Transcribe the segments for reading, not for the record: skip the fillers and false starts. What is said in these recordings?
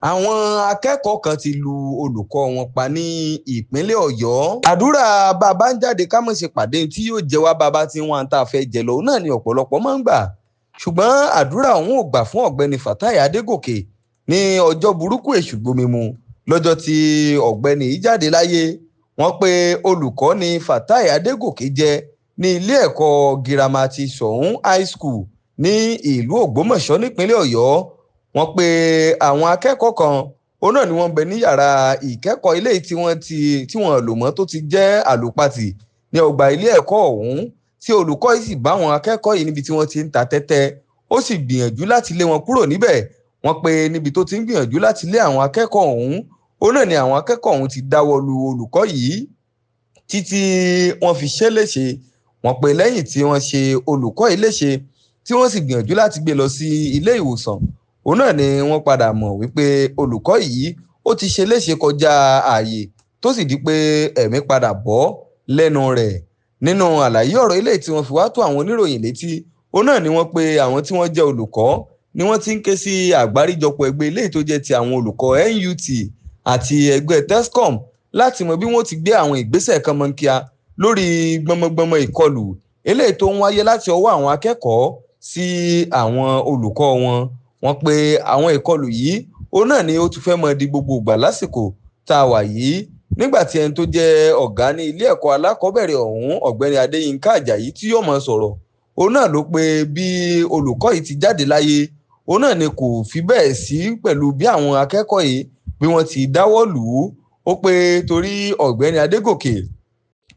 Àwọn akẹ́kọ̀ọ́ kan ti lu olùkọ́ wọn pa ní ìpínlẹ̀ Ọ̀yọ́. Àdúrà bàbá ń jáde ká mọ̀ ṣe pàdé tí yóò jẹ wá bàbá tí wọ́n tá a fẹ́ jẹ lọ náà ni ọ̀pọ̀lọpọ̀ máa ń gbà. Ṣùgbọ́n àdúrà òun ò gbà fún Ọ̀gbẹ́ni Fatai Adégòkè ní ọjọ́ burúkú èṣù gbomimu lọ́jọ́ tí ọ̀gbẹ́ni yìí jáde láyé. Wọ́n pe olùkọ́ ní Fatai Adégòkè jẹ́ ní ilé ẹ̀kọ́ girama ti Ṣọ̀ún High School ní ìlú Ògbómọ̀ṣọ́ nípínlẹ̀ Ọ̀yọ́. Wọ́n pe àwọn akẹ́kọ̀ọ́ kan, òun náà ni wọ́n ń bẹ ní yàrá ìkẹ́kọ̀ọ́ ilé tí wọ́n ti tí wọ́n lò mọ́ tó ti jẹ́ àlòpatì ní ọgbà ilé ẹ̀kọ́ ọ̀hún, tí olùkọ́ yìí sì bá àwọn akẹ́kọ̀ọ́ yìí níbi tí wọ́n ti ń ta tẹ́tẹ́. Ó sì gbìyànjú láti lé wọn kúrò níbẹ̀. Wọ́n pe níbi tó ti ń gbìyànjú láti lé àwọn akẹ́kọ̀ọ́ ọ̀hún, òun náà ni àwọn akẹ́kọ̀ọ́ ọ̀hún ti dáwọ́ lu olùkọ́ yìí títí wọ́n fi ṣe é léṣe. Wọ́n pe lẹ́yìn tí wọ́n ṣe olùkọ́ yìí léṣe tí wọ́n sì gbìyànjú láti gbé lọ sí ilé ìwòsàn, òun náà ni wọ́n padà mọ̀ wípé olùkọ́ yìí ó ti ṣe léṣe kọjá ààyè, tó sì di pé ẹ̀mí padà bọ́ lẹ́nu rẹ̀. Nínú àlàyé ọ̀rọ̀ ilé tí wọ́n fi wá tó àwọn oníròyìn létí, òun náà ni wọ́n pe àwọn tí wọ́n jẹ́ olùkọ́ ni wọ́n ti ń ké sí àgbáríjọpọ̀ ẹgbẹ́ ilé tó jẹ́ ti àwọn olùkọ́ NUT àti ẹgbẹ́ TESCOM láti mọ bí wọ́n ti gbé àwọn ìgbésẹ̀ kan mọ́nkíá lórí gbọmọgbọmọ ìkọlù eléyìí tó ń wáyé láti ọwọ́ àwọn akẹ́kọ̀ọ́ sí àwọn olùkọ́ wọn. Wọ́n pe àwọn ìkọlù yìí, òun náà ni ó tún fẹ́ mọ́ di gbogbo ìgbà lásìkò tá a wà yìí, nígbà tí ẹni tó jẹ́ ọ̀gá ní ilé ẹ̀kọ́ alákọ̀ọ́bẹ̀rẹ̀ ọ̀hún, Ọ̀gbẹ́ni Adéyínká Àjàyí, tí yóò mọ̀ sọ̀rọ̀, òun náà ló pe bí olùkọ́ yìí ti jáde láyé, òun náà ni kò fi bẹ́ẹ̀ sí pẹ̀lú bí àwọn akẹ́kọ̀ọ́ yìí bí wọ́n ti dáwọ́ lù ú. Ó pe torí Ọ̀gbẹ́ni Adégòkè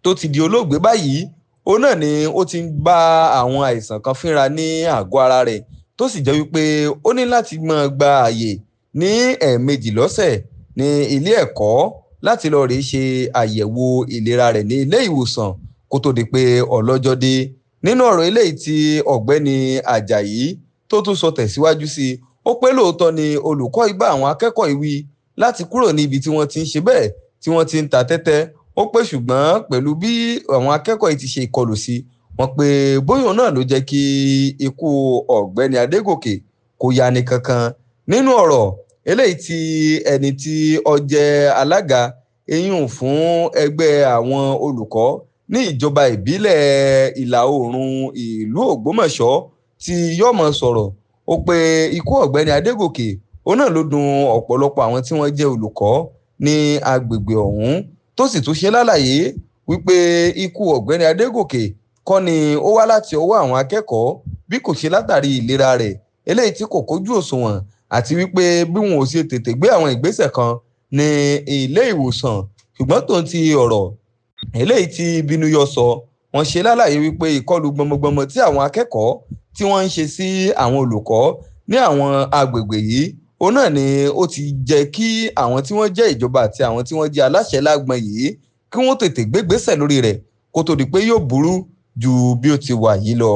tó ti di olóògbé báyìí, òun náà ni ó ti ń bá àwọn àìsàn kan fínra ní àgọ́ ara rẹ̀, tó sì jẹ́ wípé ó ní láti máa gba àyè ní ẹ̀ẹ̀mejì lọ́sẹ̀ ní ilé ẹ̀kọ́ láti lọ rèé ṣe àyẹ̀wò ìlera rẹ̀ ní ilé ìwòsàn kó tó di pé ọlọ́jọ́ dé. Nínú ọ̀rọ̀ eléyìí tí Ọ̀gbẹ́ni Àjàyí tó tún sọ tẹ̀síwájú sí i, ó pé lóòótọ́ ni olùkọ́ yìí bá àwọn akẹ́kọ̀ọ́ yìí wí láti kúrò ní ibi tí wọ́n ti ń ṣe bẹ́ẹ̀ tí wọ́n ti ń ta tẹ́tẹ́. Ó pé ṣùgbọ́n pẹ̀lú bí àwọn akẹ́kọ̀ọ́ yìí ti ṣe ìkọlù sí, wọ́n pé bóyá òun náà ló jẹ́ kí ikú Ọ̀gbẹ́ni Adégòkè kó yani kankan. Nínú ọ̀rọ̀ eléyìí tí ẹni tí ó jẹ́ alága eyín fún ẹgbẹ́ àwọn olùkọ́ ní ìjọba ìbílẹ̀ ìlà oòrùn ìlú Ògbómọ̀ṣọ́ tí yóò mọ̀ sọ̀rọ̀, ó pé ikú Ọ̀gbẹ́ni Adégòkè òun náà ló dùn ọ̀pọ̀lọpọ̀ àwọn tí wọ́n jẹ́ olùkọ́ ní agbègbè ọ̀hún, tó sì tún ṣe lálàyé wípé ikú Ọ̀gbẹ́ni Adégòkè kọ́ ni ó wá láti ọwọ́ àwọn akẹ́kọ̀ọ́ bí kò ṣe látàrí ìlera rẹ̀ eléyìí tí kò kójú òṣùwọ̀n, àti wípé bí wọn ò ṣe tètè gbé àwọn ìgbésẹ̀ kan ní ilé ìwòsàn. Ṣùgbọ́n tó ń ti ọ̀rọ̀ eléyìí tí Bínúyọ sọ, wọ́n ṣe lálàyé wípé ìkọlù gbọmọgbọmọ tí àwọn akẹ́kọ̀ọ́ tí wọ́n ń ṣe sí àwọn olùkọ́ ní àwọn agbègbè yìí, òun náà ni ó ti jẹ́ kí àwọn tí wọ́n jẹ́ ìjọba àti àwọn tí wọ́n jẹ́ aláṣẹ lágbọn yìí kí wọ́n tètè gbégbésẹ̀ lórí rẹ̀ kó tó di pé yóò burú ju bí ó ti wà yìí lọ.